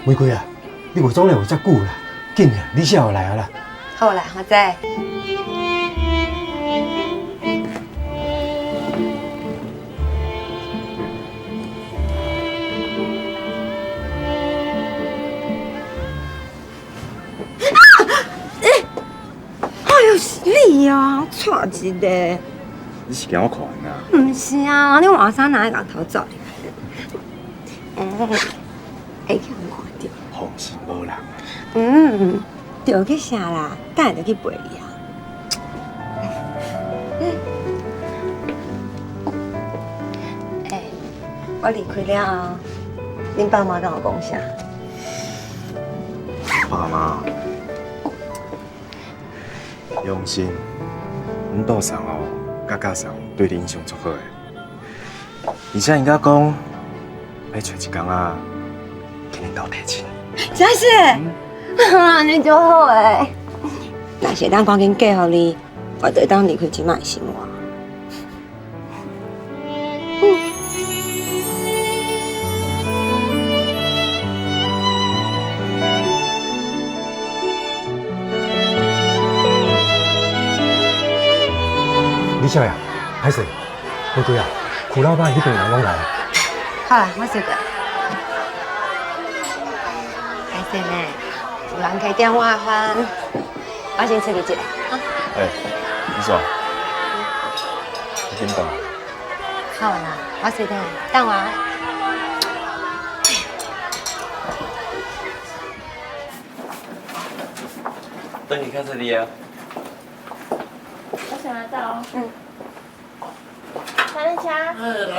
玫瑰啊，你袂总了有遮久啦，緊啊，李少來啊啦。好啦，我知。哎呦，是你啊！掣一个。你是驚我看人啊？毋是啊，你換衫哪會共偷走入來？欸，會去予人看著。放心，無人。嗯，著去啥啦？等下就去陪你啊。欸，我離開了後，恁爸媽敢有講啥？爸媽，用心，阮父送哦，佮家送對你印象足好的，而且𪜶佮講，欲揣一工仔，去恁兜提親。真是？按呢足好的。若是會當趕緊嫁予你，我就會當離開這擺的生活。李少爺，歹勢，玫瑰啊，許老闆彼邊人攏來。好啦，我收過。歹勢呢，有人客點我的飯，我先出去一下。欸，李嫂，你緊轉。好啦，我先轉，等我。等你開始哩啊。我想拿到。嗯。三連車。哎，來。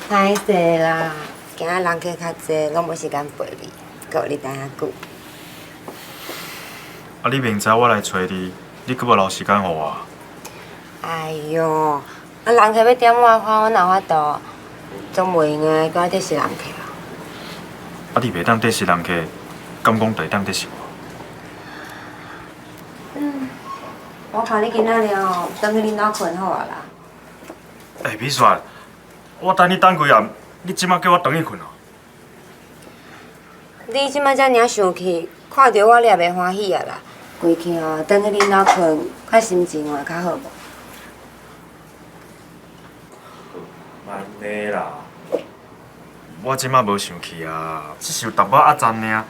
歹勢啦，今仔人客較濟，攏無時間陪你，閣予你等遐久。啊，你明知我來揣你，你閣無留時間予我？哎喲，啊人客欲點我飯，我哪有法度？總袂用的，閣愛得失人客啊。啊，你袂當得失人客，敢講就會當得失我？嗯，我看你今仔日哦，轉去恁兜睏好啊啦。欸，美雪，我等你等幾暗，你這馬叫我轉去睏哦？你這馬遮爾生氣，看著我你也袂歡喜啊啦。歸去哦，轉去恁兜睏，較心情會較好無？莫按呢啦，我這馬無生氣啊，只是有淡薄仔壓顫爾，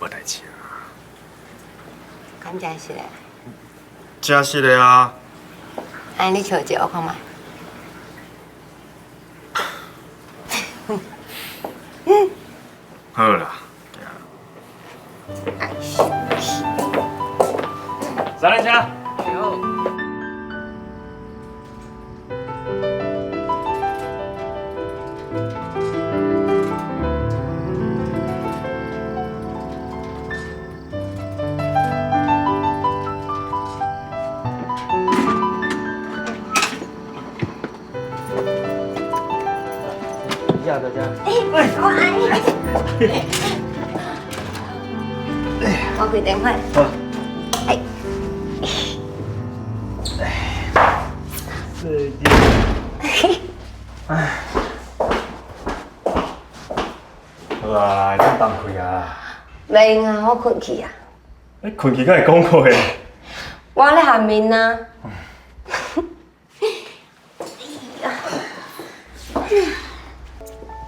無代誌啊。敢真實的？真實的啊！按呢你笑一下，我看覓。好啦，愛生氣。三連車。大家。我愛你。我開電話。好。哎。四點。哎。好啊，會當放開啊。袂用啊，我睏去啊。你睏去敢會講話？我咧喊面啊。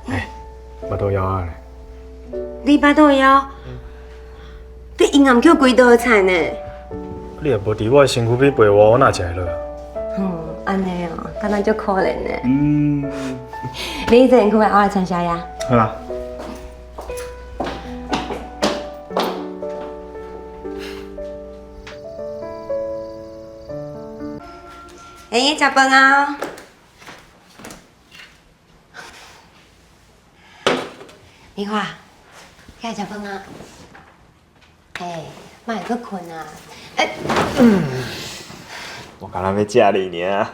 欸，腹肚枵啊咧。你腹肚枵？你陰暗叫規道菜呢？你若無佇我的身軀邊陪我，我哪食會落？嗯，按呢哦，敢若足可憐的。嗯。你這身軀來，我來穿宵夜。好啦。會用食飯啊！美華，起來食飯啊！欸，莫閣睏啊！欸，我敢若欲食你爾。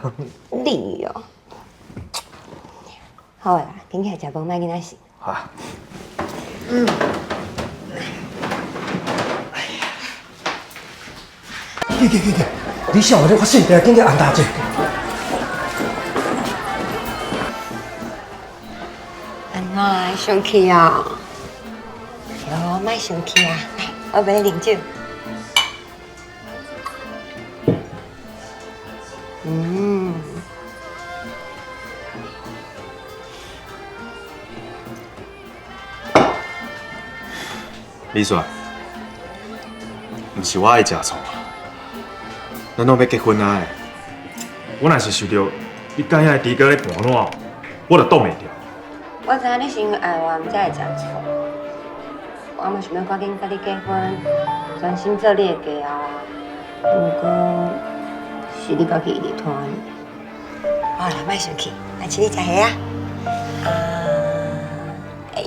你哦，好啦，緊起來食飯，莫囡仔死。好。嗯。去去去去！你少你我小弟，緊去安搭者。哪會生氣啊？喲，莫生氣啊！來，我陪你啉酒。嗯。李雪，毋是我愛食醋，咱攏欲結婚啊！我若是想著你佮遐个豬哥咧盤撋，我就擋袂牢。我知影你是因為愛我，才會食醋。我嘛想欲趕緊佮你結婚，專心做你的家後啊。毋過是你家己一直拖呢。好啦，莫生氣，來請你食蝦啊！啊，哎。